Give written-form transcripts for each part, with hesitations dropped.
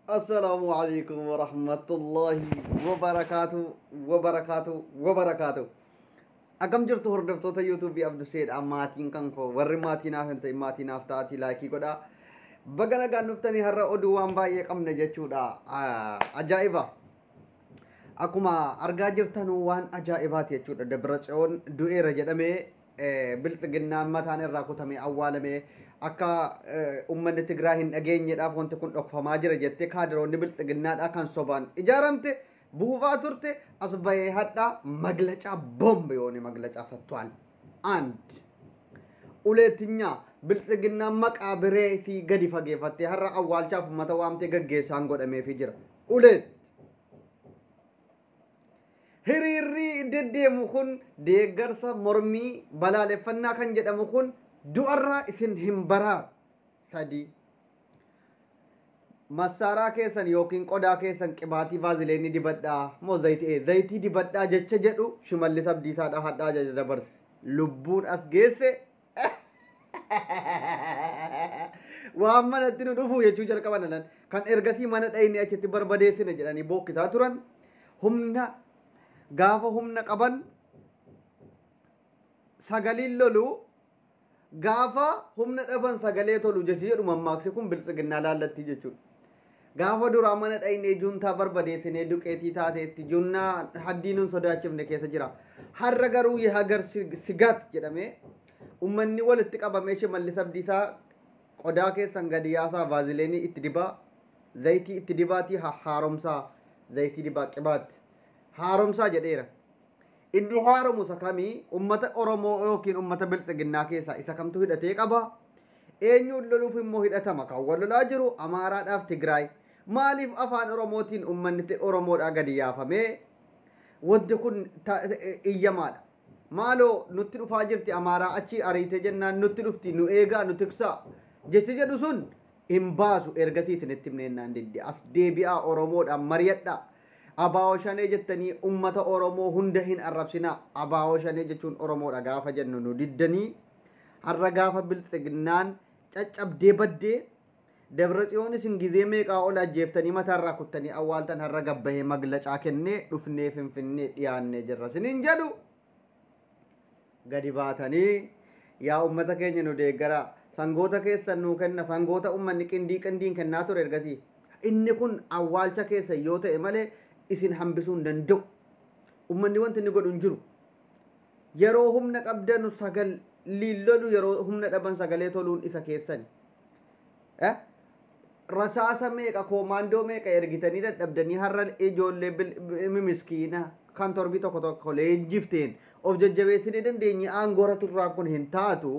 Assalaamu alaikum warahmatullahi wabarakaatu wabarakaatu wabarakaatu. Akkam jirtu hordoftoota yuutuubii Abduseedha. Maatiin kan koo warri maatii naaf hin ta'in maatii naaf ta'atii laayikii godhaa. Baga nagaan dhuftanii har'a oduu waan baay'ee qabna jechuudha. Ajaa'iba! Akkuma argaa jirtanuu waan ajaa'ibaati jechuudha. Dabra Tsiyoon du'eera jedhamee biltsiginnaan mataan irraa kutamee awwaalamee akka uummanni Tigraay hin dhageenyedhaaf wanti kun dhokfamaa jira jettee kaadiroonni biltsiginnaadhaa kan sobaan ijaaramte buufaa turte as bahee hadhaa maglacaa bomb yoone maglacaa ሰጥቷል። አንድ uleettinyaa biltsiginnaan maqaa biree fi gadi fageeffattee har'a awwaalchaaf uummata waamtee gaggeessaan godhameefii jira. Uleet hiriirri deddeemu kun deeggarsa mormii balaaleffannaa kan jedhamu kun du'arraa isin hin baraaru. Sadii massaaraa keessan yookiin qodaa keessan qibaatii vaazileenii dibadhaa moo zayitii zayitii dibadhaa jecha jedhu Shimallis Abdiisaadha hadhaa ajaja dabarse. Lubbuun as geesse waan manatti nu dhufu jechuu jalqaban alan kan ergasii mana dhayinee achitti barbadeessine jedhanii bookkisaa turan. Humna gaafa humna qaban sagaliin lolu, gaafa humna dhaban sagalee tolu jechi jedhu mammaaksi kun biltsiginnaa laallatti jechuudha. Gaafa duraa mana dhayinee juuntaa barbadeessinee duqeetii taateetti junnaa haddii nun sodaachifne keessa jira. Har'a garuu የሀገር ስጋት jedhamee ummanni walitti qabamee Shimallis Abdiisaa qodaa keessan gadi yaasaa vaazileenii itti dibaa zayitii itti dibaatii haaromsaa zayitii dibaa qibaatti haaromsaa jedheera. Inni haaromu isa kamii? Ummata Oromoo yookiin ummata biltsiginnaa keessaa isa kamtu hidhatee qaba? Eenyuun loluuf immoo hidhatama? Kan wal lolaa jiru Amaaraadhaaf Tigraay. Maaliif afaan Oromootiin ummanni Oromoodhaa gadi yaafamee wanti kun iyyamaadha? Maaloo nutti dhufaa jirti Amaaraa achi ariitee jennaan nutti dhufti nu eegaa nu tiksaa jechi jedhu sun hin baasu. Ergasii isinitti himneennaan didde as deebi'aa Oromoodhaan mari'adhaa. Abaawoo shanee jettanii ummata Oromoo hunda hin arrabsinaa. Abaawoo shanee jechuun Oromoodha gaafa jennu nu diddanii har'a gaafa biltsiginnaan caccabdee baddee Dabra Tsiyoon isin gizee meeqaa ol ajjeeftanii mataarraa kuttanii awwaaltan har'a gabbahee maglacaa kennee dhufnee Finfinnee dhiyaannee jirra isiniin jedhu gadi baatanii yaa ummata keenya nu deeggaraa sangoota keessan nuu kenna sangoota ummanni qindii qindiin kennaa ture ergasii inni kun awwaalcha keessa yoo ta'e malee isin hambisuu hin danda'u. Ummanni wanti inni godhu hin jiru. Yeroo humna qabdanu sagal lolu yeroo humna dhaban sagalee toluun isa keessani. Rasaasa meeqa koomaandoo meeqa ergitanii dadhabdanii har'a ijoollee mimiskiina kan torbii tokko tokko leenjifteen of jajjabeessinee dandeenye aangoora turraa kun hin taatu.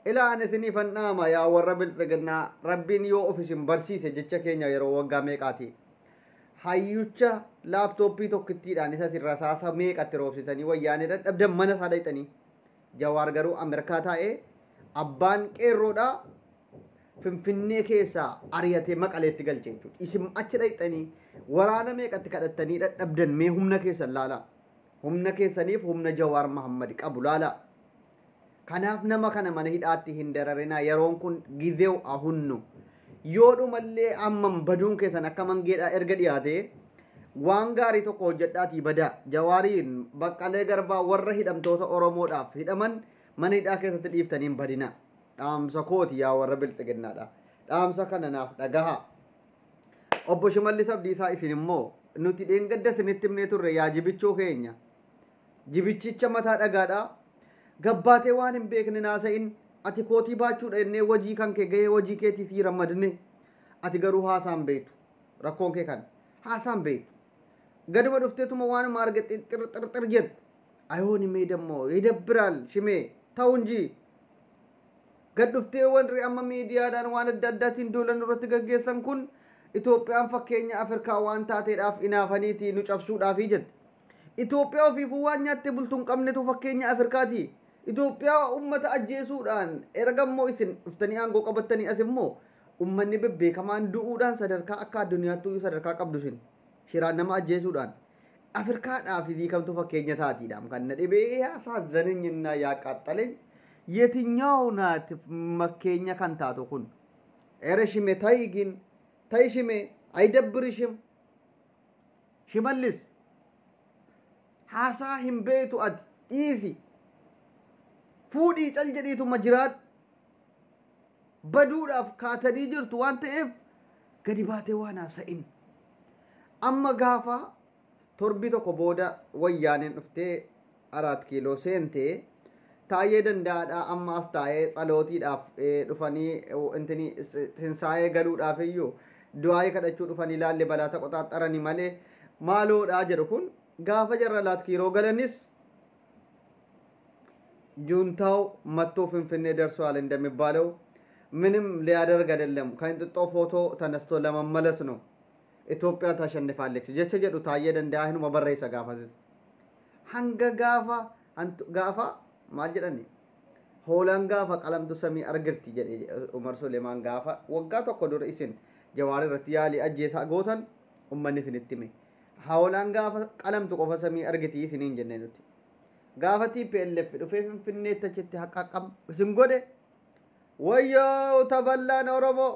Ilaan isiniifan dhaama yaa warra biltsiginnaa rabbiin yoo of isin barsiise jecha keenya yeroo waggaa meeqaati. Hayyucha laaptooppii tokkittiidhaan isa isin rasaasa meeqatti roobsisanii wayyaanee dadhabdan mana isaa dhayxanii. Jawaar garuu Ameerikaa taa'ee abbaan qeerroodhaa Finfinnee keessaa ari'atee Maqaleetti galche jechuudha. Isin achi dhayxanii waraana meeqatti kadhattanii dadhabdan mee humna keessan laalaa. Humna keessaniif humna Jawaar Mahammad qabu laalaa. Kanaaf nama kana mana hidhaatti hin dararinaa yeroon kun gizeew ahunnu. Yoo dhumallee ammam baduun keessan akka mangeedhaa erga dhiyaatee waan gaarii tokko hojjedhaatii badaa. Jawaariin Baqqalee Garbaa warra hidhamtoota Oromoodhaaf hidhaman mana hidhaa keessatti dhiiftanii hin badina. Dhaamsa kooti yaa warra biltsiginnaadha. Dhaamsa kana naaf dhagaha. Obbo Shimallis Abdiisaa isin immoo nuti dheengadda isinitti himnee turre yaa jibichoo keenya. Jibichicha mataa dhagaadhaa. Gabbaatee waan hin beekne naasa'in ati kootii baachuudha jennee wajii kan kee gahee wajii keetii sii ramadne. Ati garuu haasaan beektu. Rakkoon kee kana. Haasaan beektu. Gaduma dhufteetuma waanuma arge xixxir xirxir jette. Ayoon himee dammoo ይደብራል ሽሜ ተው እንጂ gad dhuftee warri amma miidiyaadhaan waan adda addaatiin duulan irratti gaggeessan kun Itoophiyaan fakkeenya Afrikaa waan taateedhaaf inaafaniiti nu cabsuudhaafi jette. Itoophiyaa ofiifuu waan nyaattee bultu hin qabnetu fakkeenya Afrikaati. Itoophiyaa ummata ajjeesuudhaan erga immoo isin dhuftanii aangoo qabattanii as immoo ummanni bebbeekamaan du'uudhaan sadarkaa akka addunyaatti sadarkaa qabdu isin shiraan nama ajjeesuudhaan Afrikaadhaaf hiikamtu fakkeenya taatiidhaam kan na dhibee ያሳዘነኝና ያቃጠለኝ የትኛው ናት መኬኛ kan taatu kun? ኧረ ሽሜ ታይ ግን ታይ ሽሜ አይደብርሽም? Shimallis haasaa hin beektu ati, dhiisi, fuudhii cal jedhiituma jiraadhu. Baduudhaaf kaatanii jirtu waan ta'eef gadi baatee waan haasa'in. Amma gaafa torbii tokko booda Wayyaaneen dhuftee Araat Kiiloo seentee, Taa'ee Danda'aadha amma as taa'ee tsalootiidhaaf dhufanii intini tinsaa'ee galuudhaaf iyyuu du'aayii kadhachuu dhufanii laalle balaa taqoxaaxarani malee maaloodhaa jedhu. Kun gaafa jarra Araat Kiiloo galanis ጁንታው መጥቶ ፍንፍኔ ደርሷል እንደሚባለው ምንም ሊያደርግ አይደለም። ከእንጥጦ ፎቶ ተነስቶ ለመመለስ ነው። ኢትዮጵያ ታሸንፋለች jecha jedhu Taayyee Danda'aa hinuma barreessa gaafasis. Hanga gaafa maal jedhani, hoolaan gaafa qalamtu samii argirti jedhe Umar Suleemaan. Gaafa waggaa tokko dura isin Jawaar irratti yaalii ajjeesaa gootan ummanni isinitti hime. Hoolaan gaafa qalamtu qofa samii argiti isiniin jenne nuti. Gaafa TPLF dhufee Finfinneetti achitti haqqaqqam isin godhe, wayyoo taballaan Oromoo,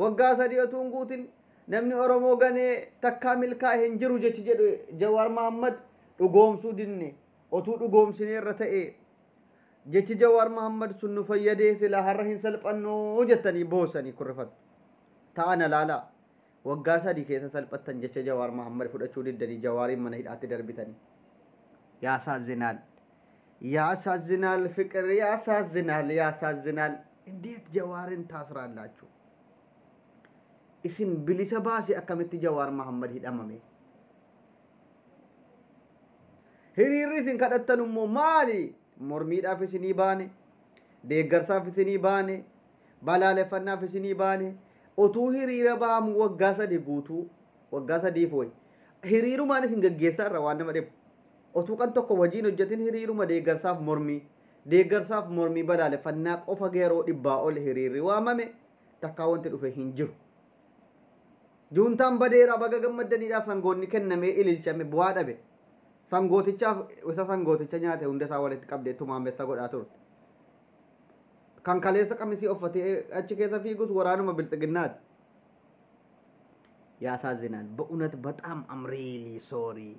waggaa 3 otuu hin guutin namni Oromoo ganee takkaa milkaa'e hin jiru jechi jedhu Jawaar Mahammad dhugoomsuu dinne. Otuu dhugoomsineerra ta'e jechi Jawaar Mahammad sun nu fayyadee silaa har'a hin salphannoo jettanii boosanii kurrifatu. Ta'ana laalaa, waggaa 3 keessa salphattan. Jecha Jawaar Mahammad fudhachuu diddanii Jawaariin mana hidhaatti darbitanii. ያሳዝናል፣ ያሳዝናል፣ ፍቅር ያሳዝናል፣ ያሳዝናል። እንዴት ጀዋርን ታስራላችሁ? Isin bilisa baase akkamitti Jawaar Mahammad hidhamame? Hiriirri isin kadhattan immoo maali? Mormiidhaaf isinii baane, deeggarsaaf isinii baane, balaaleffannaaf isinii baane. Otuu hiriira ba'amu waggaa 3 guutuu, waggaa sadiif wayi hiriirumaan isin gaggeessaa irra waan nama dhibu. Otuu kan tokko wajjiin hojjetin hiriiruma deeggarsaaf mormii, deeggarsaaf mormii, balaaleffannaa qofa yeroo 100 ol hiriirri waamame, takkaa wanti dhufe hin jiru. Juuntaan badeera baga gammaddaniidhaaf sangoonni kennamee ililchame bu'aa dhabe. Sangootichaaf isa sangooticha nyaate hunda isaa walitti qabdee tumaamessa godhaa turte. Kan kaleessa qamisii uffatee achi keessa fiigus waraanuma Bilxiginnaati. ያሳዝናል። በእውነት በጣም I'm really sorry,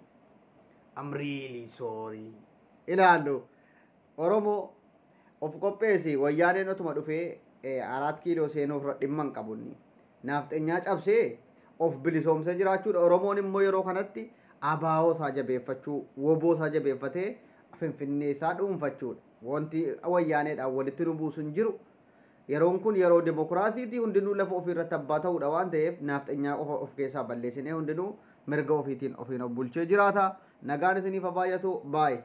I'm really sorry ይላሉ። Oromoo of qopheessi. Wayyaaneen otuma dhufee Araat Kiiloo seenuuf dhimma hin qabunni. Naafxeenyaa cabsee of bilisoomsee jiraachuudha. Oromoon immoo yeroo kanatti abaa'oo isaa jabeeffachuu, woboo isaa jabeeffatee Finfinnee isaa dhuunfachuudha. Wanti Wayyaaneedhaan walitti nu buusu hin jiru. Yeroon kun yeroo dimokiraasiitii, hundinuu lafa ofii irratti abbaa ta'uudha waan ta'eef naafxeenyaa qofa of keessaa balleessinee hundinuu mirga ofiitiin ofiin of bulchee jiraata. Nagaan isiniif haa baay'atu, baay'ee.